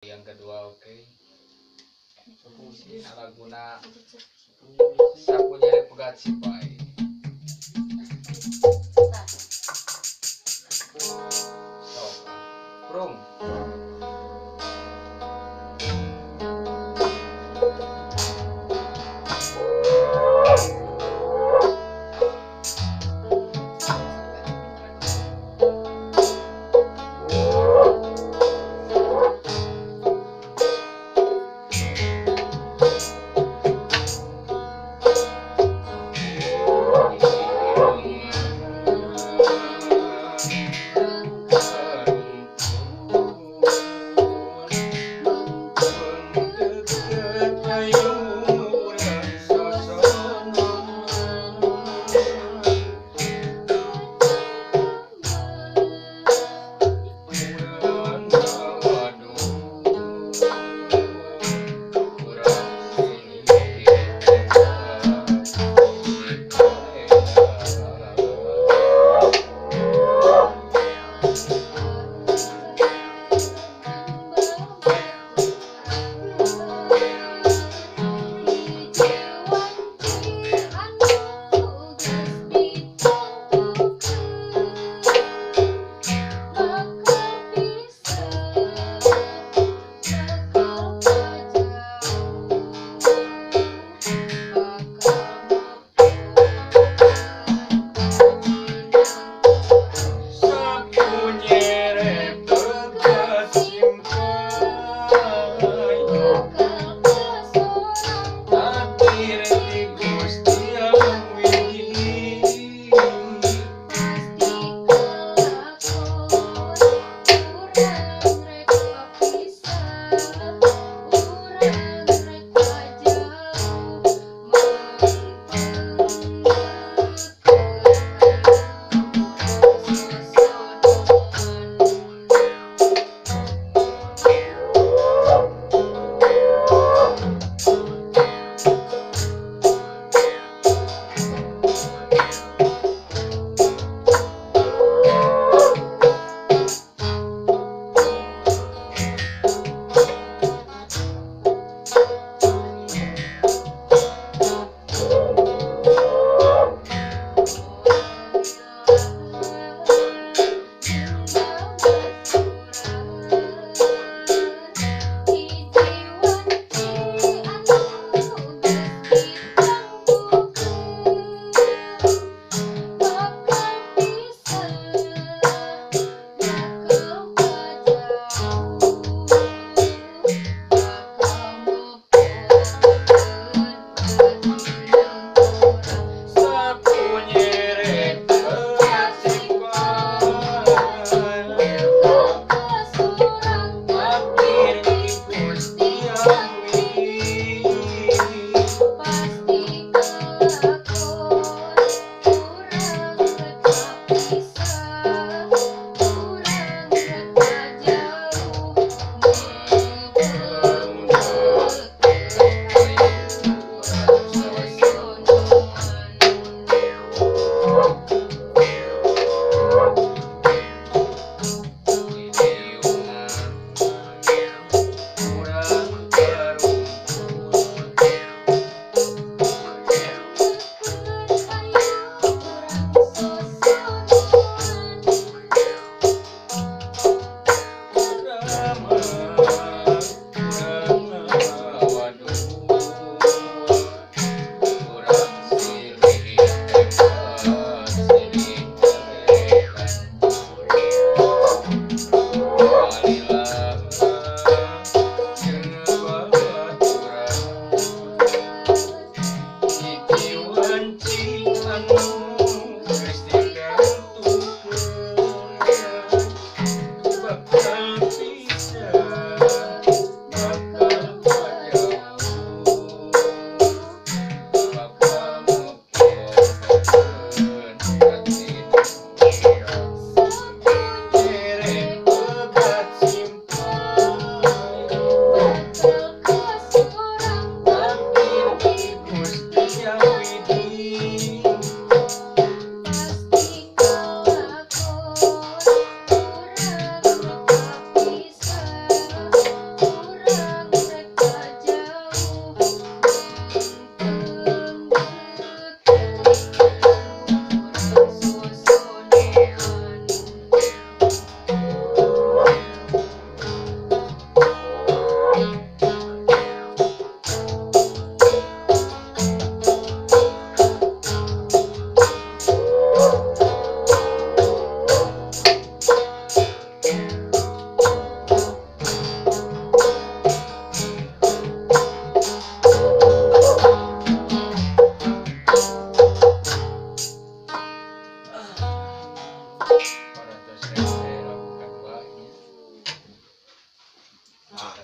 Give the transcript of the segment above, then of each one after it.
Yang kedua, oke. Laguna Sapu Nyeri Pegat Sipai. Sok. Prung. Hiji.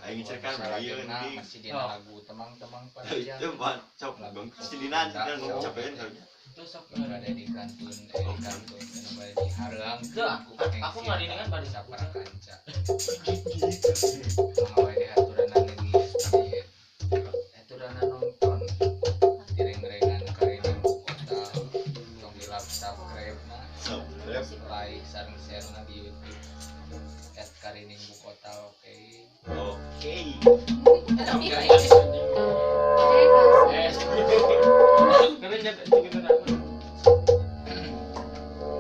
Aing cerkan Salajengna ieu penting. Masih dina Oh. lagu temang-temang panjang. Itu mah cok bang silinan silinan ngomong capean kali. Itu sok. Bade di kantun di kantun anu bade dihareuang. Teu, aku ngaringan bade sapara kanca. Mangga wae dihaturanan geus di haturanan nonton direng-rengan Karinding Bukotal, tong hilap subscribe na, Subscribe. Like sareng share na di YouTube @karindingbukotal, oke. Oke. Eh, karena jaga gitu nama.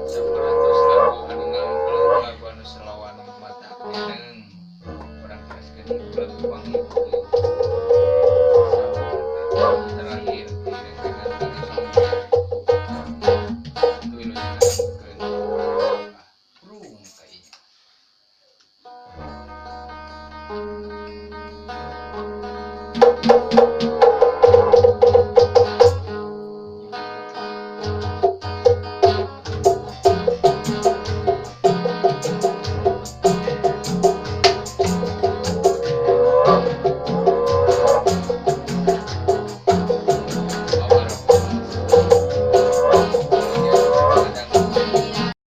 Saparatos lagu anu ngampleng, lagu anu selawan mata eneng urang teraskeun lagu panghibur. Terakhir direng-rengan Karinding Bukotal. Wilujeng ngadangukeun. Prung kayaknya.